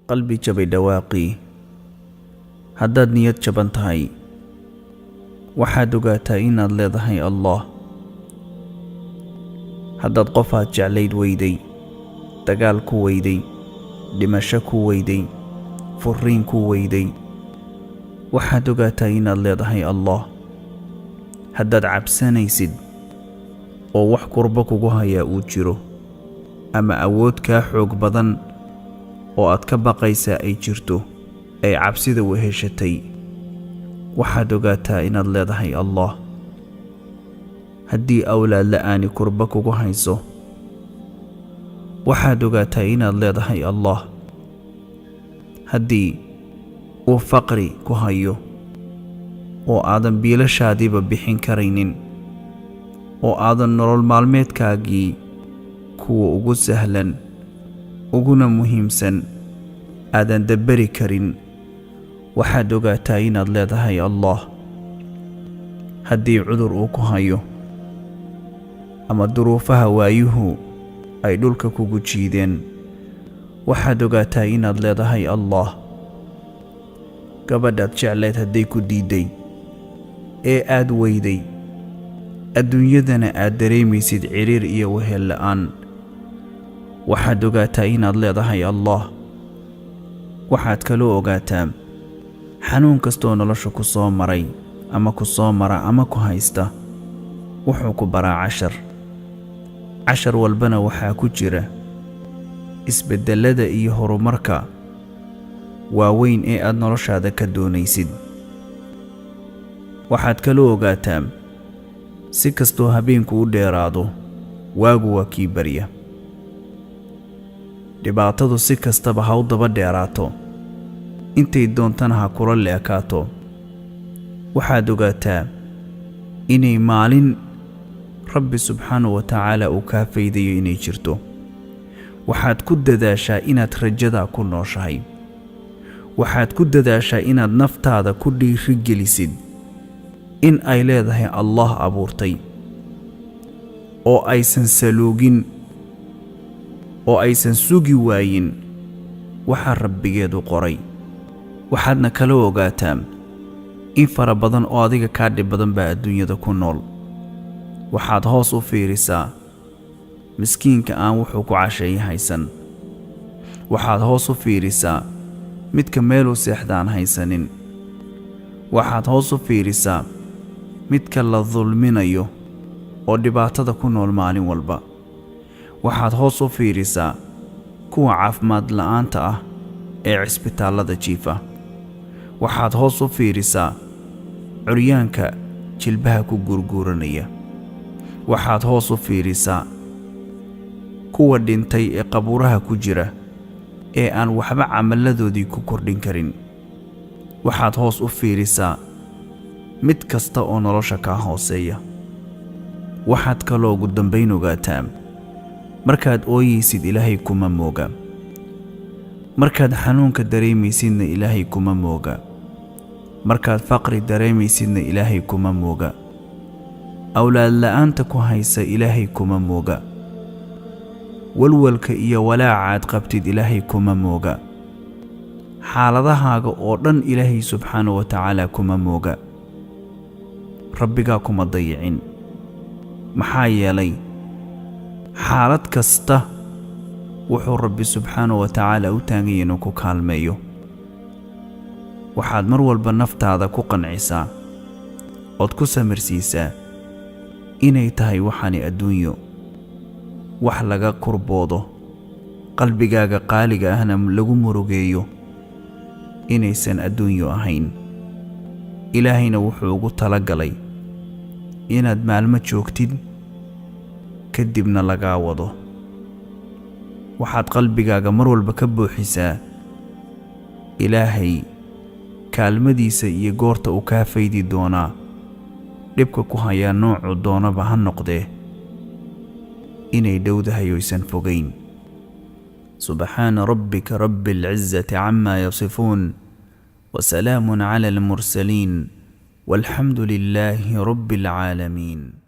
Qalbi jabay dhawaaqii. Haddaad niyad jaban tahay, waxaad ogaataa inaad leedahay Allah. Haddaad qof aad jeclayd weyday, dagaal ku weyday, dhimasho ku weyday, furriin ku weyday, waxaad ogaataa inaad leedahay Allah. Haddaad cabsanaysid oo wax kurbo kugu hayaa uu jiro, ama awood kaa xoog badan oo aad ka baqaysaa ay jirto, ay cabsida weheshatay, waxaad ogaataa inaad leedahay Allah. Haddii awlaad la'aani kurbo kugu hayso, waxaad ogaataa inaad leedahay Allah. Haddii uu faqri ku hayo oo aadan biilashaadiiba bixin karaynin, oo aadan nolol maalmeedkaagii kuwa ugu sahlan uguna muhiimsan aadan dabberi karin, waxaad ogaataa inaad leedahay Allah. Haddii cudur uu ku hayo ama duruufaha waayuhu ay dhulka kugu jiideen, waxaad ogaataa inaad leedahay Allah. Gabadhaad jecleed hadday ku diidday ee aad weyday, adduunyadana aad dareemaysid cidhiir iyo wehel la'aan, waxaad ogaataa inaad leedahay Allah. Waxaad kaloo ogaataa xanuun kastoo nolosha ku soo maray ama ku soo mara ama ku haysta wuxuu ku baraa cashar. Cashar walbana waxaa ku jira isbeddellada iyo horumarka waaweyn ee aad noloshaada ka doonaysid. Waxaad kaloo ogaataa si kastoo habeenku u dheeraado, waagu waa kii barya. Dhibaatadu si kastaba ha u daba dheeraato, intay doontana ha kula leekaato, waxaad ogaataa inay maalin Rabbi subxaanahu wa tacaala uu kaa faydayo inay jirto. Waxaad ku dadaashaa inaad rajadaa ku nooshahay. Waxaad ku dadaashaa inaad naftaada ku dhiirigelisid in ay leedahay Allah abuurtay, oo aysan saluugin oo aysan sugi waayin waxaa Rabbigeedu qoray. Waxaadna kala ogaataa in fara badan oo adiga kaa dhib badan baa adduunyada ku nool. Waxaad hoos u fiirisaa miskiinka aan wuxuu ku casheeye haysan. Waxaad hoos u fiirisaa midka meeluu seexdaan haysanin. Waxaad hoos u fiirisaa midka la dulminayo oo dhibaatada ku nool maalin walba. Waxaad hoos u fiirisaa kuwa caafimaad la'aanta ah ee cisbitaallada jiifa. Waxaad hoos u fiirisaa curyaanka jilbaha ku guurguuranaya. Waxaad hoos u fiirisaa kuwa dhintay ee qabuuraha ku jira ee aan waxba camalladoodii ku kordhin karin. Waxaad hoos u fiirisaa mid kasta oo nolosha kaa hooseeya. Waxaad kaloo ugu dambayn ogaataa markaad ooyeysid Ilaahay kuma mooga, markaad xanuunka dareemaysidna Ilaahay kuma mooga, markaad faqri dareemaysidna Ilaahay kuma mooga, awlaad la'aanta ku haysa Ilaahay kuma mooga, walwalka iyo walaaca aad qabtid Ilaahay kuma mooga, xaaladahaaga oo dhan Ilaahay subxaanahu wa tacaala kuma mooga. Rabbigaa kuma dayicin, maxaa yeelay xaalad kasta wuxuu Rabbi subxaanahu wa tacaala u taaganya inuu ku kaalmeeyo. Waxaad mar walba naftaada ku qancisaa ood ku samirsiisaa inay tahay waxaani adduunyo, wax laga kurboodo, qalbigaaga qaaliga ahna lagu murugeeyo inaysan adduunyo ahayn. Ilaahayna wuxuu ugu talagalay inaad maalmo joogtid, kadibna lagaa wado. Waxaad qalbigaaga mar walba ka buuxisaa Ilaahay kaalmadiisa iyo goorta uu kaa faydi doonaa dhibka ku hayaa noocuu doonaba ha noqdee, inay dhowdahay oysan fogayn. Subxaana rabbika rabbi alcizati camaa yasifuun, Wasalaamun cala almursaliin, walxamdu lilaahi rabbi alcaalamiin.